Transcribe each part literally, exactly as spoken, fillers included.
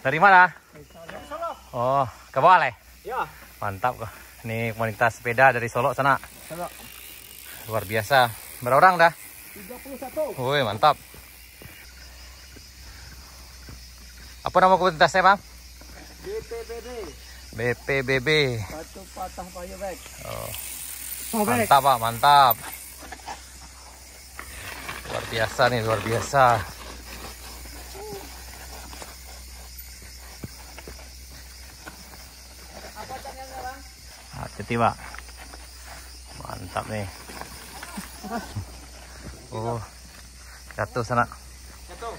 Dari mana? Oh, ke bawah lah. Ya. Mantap kok. Ini komunitas sepeda dari Solok sana. Solok. Luar biasa. Berapa orang dah? Tiga puluh satu. Woi, mantap. Apa nama komunitasnya, Bang? B P B B. B P B B. Batu patah payo, Bek. Oh. Sobek. Mantap, Pak, mantap. Luar biasa nih, luar biasa. Hati-hati, Pak. Mantap nih. Oh, jatuh sana. Jatuh.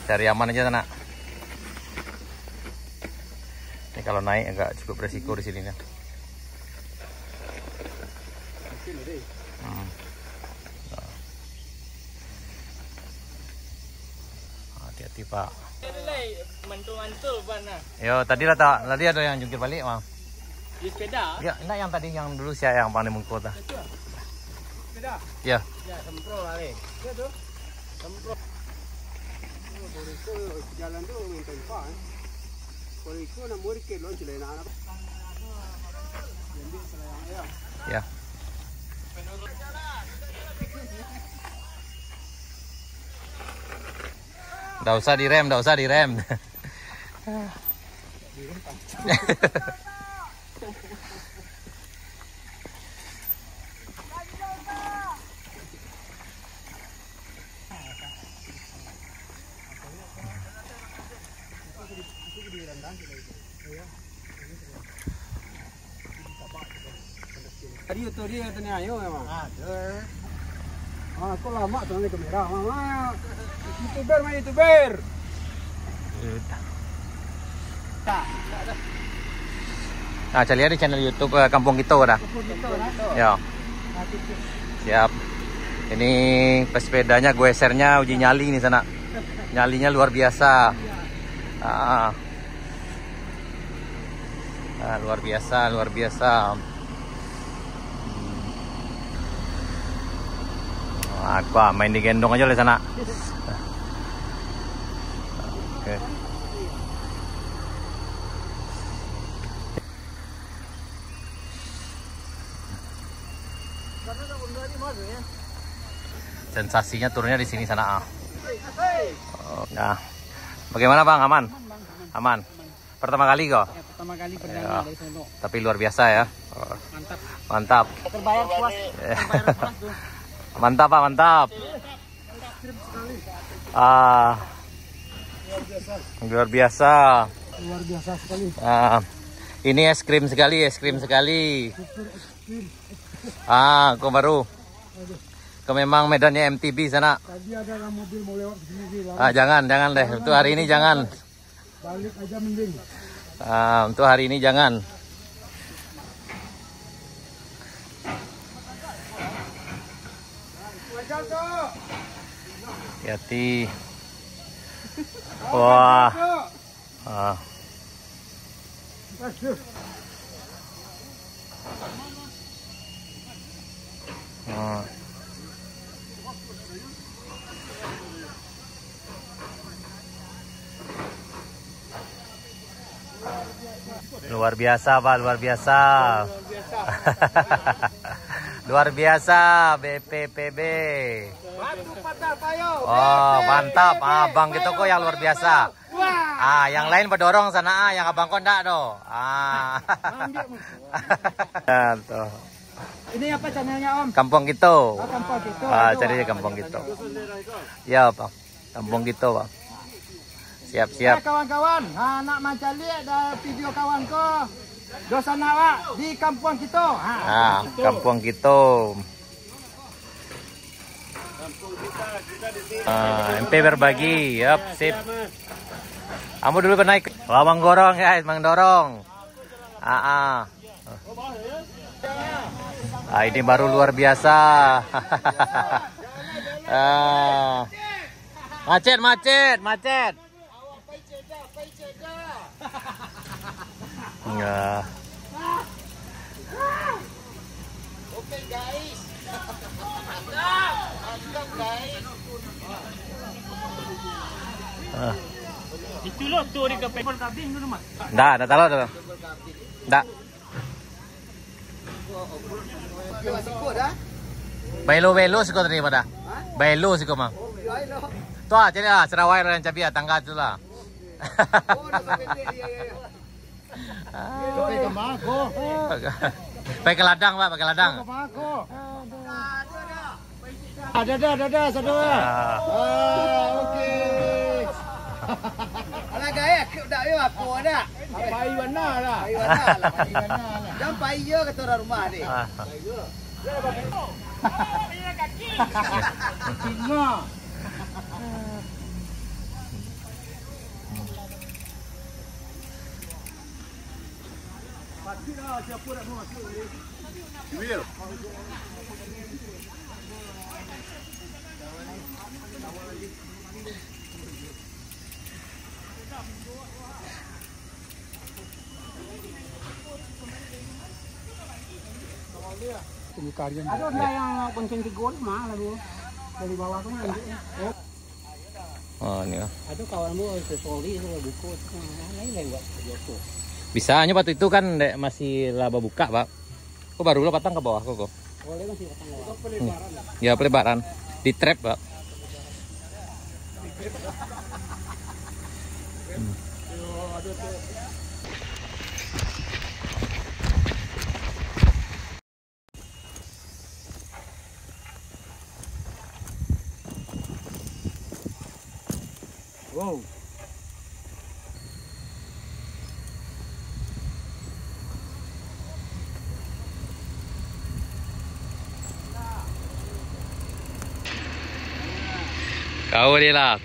Cari aman aja sana. Ini kalau naik agak cukup resiko di sini nih. Hmm. Hati-hati, Pak. Mantul-mantul ban nah. Yo, tadi lah tak, tadi ada yang jungkir balik, Bang. Di sepeda? Ya, enggak yang tadi yang dulu siapa yang paling mengko tah? Itu ah. Sepeda? Ya. Ya, sempro lah, eh. Ya tu. Sempro. Oh, Boriko jalan tu main tempa, eh. Boriko nak murid ke lo celana anak. Jadi celana ya. Ya. Ndak usah direm, ndak usah direm. Tadi tu dia tanya ayo memang. Ada. Ah, kok lama tu ni kamera, Mak? Mak. YouTuber mah YouTuber. Nah, cari di channel YouTube, eh, Kampung Kito dah. Kampung Kito, nah. Ya. Nah, itu. Siap. Ini pesepedanya gesernya uji nyali nih sana. Nyalinya luar biasa. Iya. Ah. Ah, luar biasa, luar biasa. Hmm. Ah, aku ah, main digendong aja oleh sana. Oke. Sensasinya turunnya di sini sana, ah. Oh, nah. Bagaimana, Bang? Aman? Aman. Pertama kali kok? Ya, pertama kali perdana. Ya. Dari Solok. Tapi luar biasa ya. Oh. Mantap. Mantap. Terbayar puas. Ya. Terbayar puas tuh. Mantap, Pak, mantap. Ah. Luar biasa. Luar biasa sekali. Ah. Ini es krim sekali, es krim sekali. Super es krim. Ah, kok baru. Aduh. Kok memang medannya M T B sana. Tadi ada mobil mau lewat sini, lari. Ah, jangan, jangan deh. Jangan. Untuk hari ini jangan. Balik aja mending. Ah, untuk hari ini jangan. Hati-hati. Wah. Ah. Ah. Luar biasa, Pak, luar biasa. Luar biasa, B P P B. Batu patah payo. Oh, mantap. Ah, Bang Gito kok yang luar biasa. Ah, yang lain bedorong sana, ah, yang abang kok ndak doh. Ah. Nah, tuh. Ini apa channelnya, Om? Kampung Kito. Oh, Kampung Kito. Ah, aduh, cari aja Kampung Kito. Ya, Bang. Kampung Kito, Bang. Siap, siap. Eh, kawan-kawan, ha, nak mancaliak dah video kawan ko, dosan awak di Kampung Kito. Ha. Ah, Kampung Kito. Ah, M P berbagi, yap, sip. Ambo dulu pernah ikut. Wah, mangorong, guys, mangdorong. Ah, ah. Ah, ini baru luar biasa. Ah. Macet, macet, macet. Ya. Itu lo tu di ke paper kabin tu mah. Ndak, ndak tahu tu. Ndak. Bailo-bailo siko tadi pada. Bailo siko mah. Tu ah, cari lah, Serawai lah yang cabi ah, tangga tu lah. Pai ka ma ko? Pai ka ladang, Pak, pai ka ladang. Pai ka ma ko? Ada, ada, ada, ada, satu, ah. Ah. Ah, oke. Alah, gaya, kau dak yo apo dak? Pai bana lah. Pai bana lah. Pai bana lah. Jangan pai yo, kata orang rumah ni. Ah. Singa. Ada yang bonceng tigo mah lalu dari bawah tu. Oh. Oh, ni lah. Ada kawan mu, sesoli, sudah buku, lain-lain buat video tu. Bisa, hanya waktu itu kan dek masih lah babuka, Pak. Ko baru lah patang ka bawah ko, ko. Oh, dia masih patang ka bawah. Ni. Ya, pelebaran. Di trap, Pak. Hmm. Wow. Kau dia lah.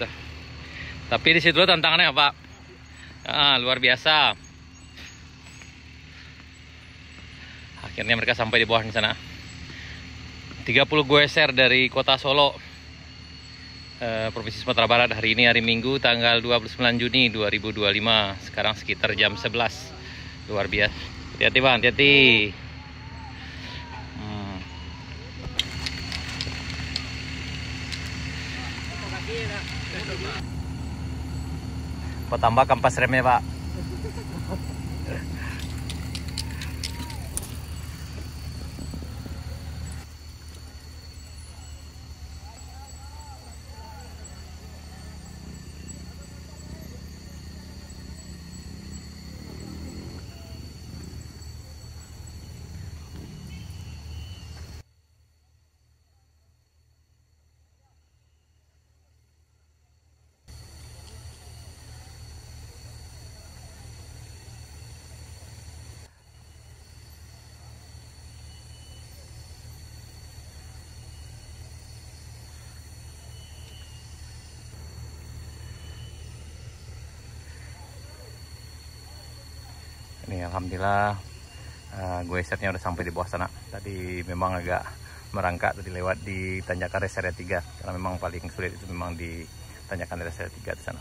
Tapi di situ tantangannya, Pak. Ah, luar biasa. Akhirnya mereka sampai di bawah di sana. Tiga puluh goeser dari kota Solok, eh, Provinsi Sumatera Barat. Hari ini hari Minggu, tanggal dua puluh sembilan Juni dua ribu dua puluh lima. Sekarang sekitar jam sebelas. Luar biasa. Hati-hati, Bang, hati-hati. Hmm. Patambah kampas remnya, Pak. Ini alhamdulillah, eh, goesernya udah sampai di bawah sana. Tadi memang agak merangkak tadi lewat di tanjakan rest area tiga, karena memang paling sulit itu memang di tanjakan rest area tiga di sana.